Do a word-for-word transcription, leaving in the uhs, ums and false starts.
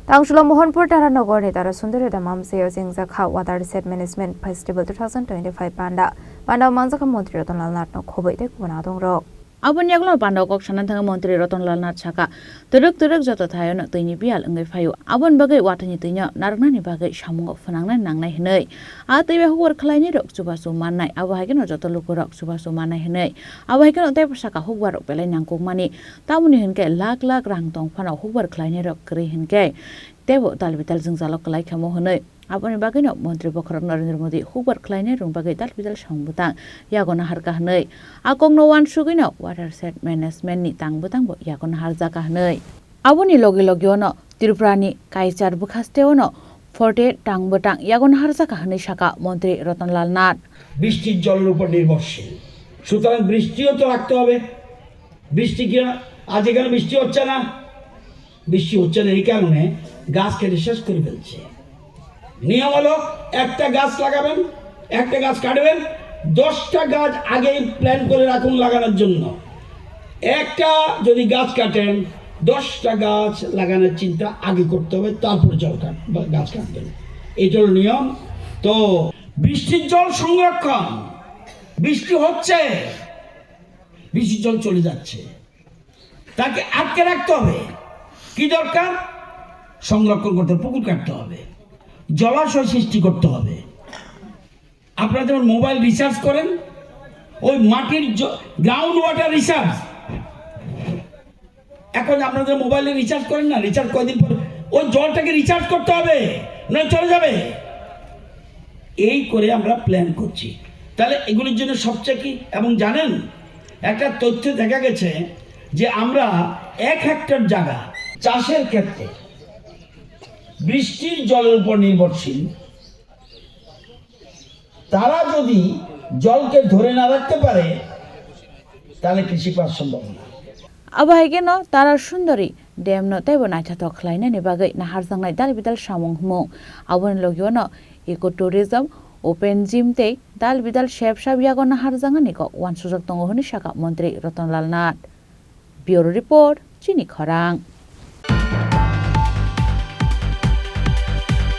Tangchulo Mohanpur Taranagar ni Tarasundari Dam amchio jengjakha Watershed Management Festival two thousand twenty-five panda. Panda o manjakha Montri Ratan Lal Nath no khoboi tei kubun adongrok. Aboni yagulo panda o kok sana thangwi Montri Ratan Lal Nath saka, twrwk twrwk joto thaio no twi ni biyal wngwi phaio. Aboni bagwi watwi ni twi no narwknani bagwi samungo phwnangnani nangnai hwnwi. A twi bai hukbar khlainai rok chubachu mannai. Abo hai kheno joto lukurok chubachu mannai hwnwi. Abo hai kheno teibo saka hukbar rok belai nangkukmani. Tamoni hinkhe lakh lakh rang tong phano hukbar khlainai rok kwrwi hinkhe teibo dal bidal jwngjalo kwlai khamo hwnwi. Aboni bagwino Montri Bokhorok Narendra Modi hukbar khlainai rwng bagwi dal bidal samung bwtang yago naharkha hwnwi. A kokno uansugwino Watershed Management ni tang bwtangbo yago naharjakha hwnwi. Aboni logi logiono Tripurani Kaichar bwkhasteo no forte tang bwtang yago naharjakha hwnwi saka Montri Ratan Lal Nath. বৃষ্টির জলের উপর নির্ভরশীল। সুতরাং বৃষ্টিও তো রাখতে হবে। বৃষ্টি কি, আজ এখানে বৃষ্টি হচ্ছে না, বৃষ্টি হচ্ছে না, এই কারণে গাছ কেটে শেষ করে ফেলছে। নিয়ম হলো, একটা গাছ লাগাবেন, একটা গাছ কাটবেন, দশটা গাছ আগেই প্ল্যান করে রাখুন লাগানোর জন্য। একটা যদি গাছ কাটেন, দশটা গাছ লাগানোর চিন্তা আগে করতে হবে, তারপরে জল কাট-, বা গাছ কাটবেন। এটা হলো নিয়ম। তো বৃষ্টির জল সংরক্ষণ, বৃষ্টি হচ্ছে, বৃষ্টির জল চলে যাচ্ছে, তাকে আটকে রাখতে হবে। কি দরকার? সংরক্ষণ করতে হবে, পুকুর কাটতে হবে, জলাশয় সৃষ্টি করতে হবে। আপনারা যেমন মোবাইল রিচার্জ করেন, ওই মাটির গ্রাউন্ড ওয়াটার রিচার্জ, এখন আপনাদের মোবাইলে রিচার্জ করেন না, রিচার্জ কয়দিন পর ওই জলটাকে রিচার্জ করতে হবে, নয় চলে যাবে। এই করে আমরা প্ল্যান করছি। তাহলে এগুলির জন্য সবচেয়ে কি, এবং জানেন, একটা তথ্যে দেখা গেছে যে আমরা এক হেক্টর জায়গা চাষের ক্ষেত্রে বৃষ্টির জলের উপর নির্ভরশীল, তারা যদি জলকে ধরে না রাখতে পারে, তাহলে কৃষি করা সম্ভব না। Abo hai kheno Tarasundari Dam no teibo naithothok khlainani bagwi naharjaknai dal bidal samung hwnmung. Aboni logio no eco tourism, open gym tei dal bidal sep sap yago naharjaknani kok uansukjak tongo hwnwi saka Montri Ratan Lal Nath. Bureau Report, Chini Khorang.